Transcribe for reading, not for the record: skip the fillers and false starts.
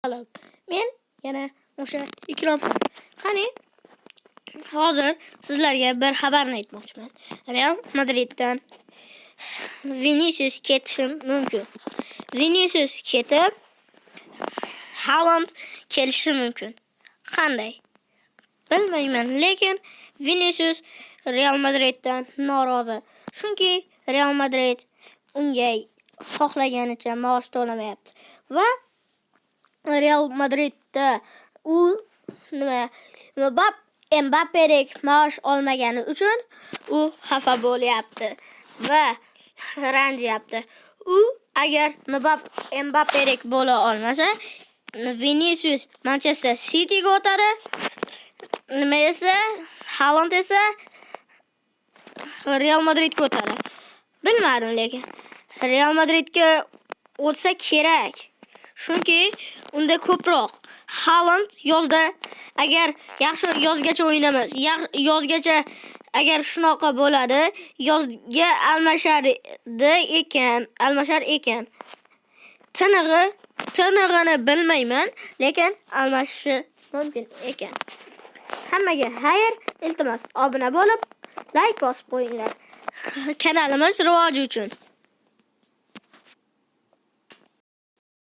Salom. Men yana o'sha Ikrom. Qani, hozir sizlarga bir xabarni aytmoqchiman. Real Madriddan Vinicius ketishi mumkin. Vinicius ketib, Haaland kelishi mumkin. Qanday? Bilmayman, lekin Vinicius Real Madriddan norozi. Chunki Real Madrid unga xohlaganicha maosh to'lamayapti va Real Madridda u nima Mbappedek maosh olmagani uchun u xafa bo'lyapti va ranjiyapti. U agar Mbappedek bo'la olmasa, Vinicius Manchester Cityga o'tadi. Nima esa, Haaland esa Real Madridga o'tadi. Bilmadim lekin. Real Madridga o'tsa kerak. Chunki unda ko'proq Haaland yozda agar yaxshi yozgacha o'ynamas, yozgacha agar shunaqa bo'ladi, yozga almashardi ekan, almashar ekan. Tinig'ini bilmayman, lekin almashishi mumkin ekan. Hammaga xayr, iltimos obuna bo'lib, layk bosib qo'yinglar. Kanalimiz rivoji uchun.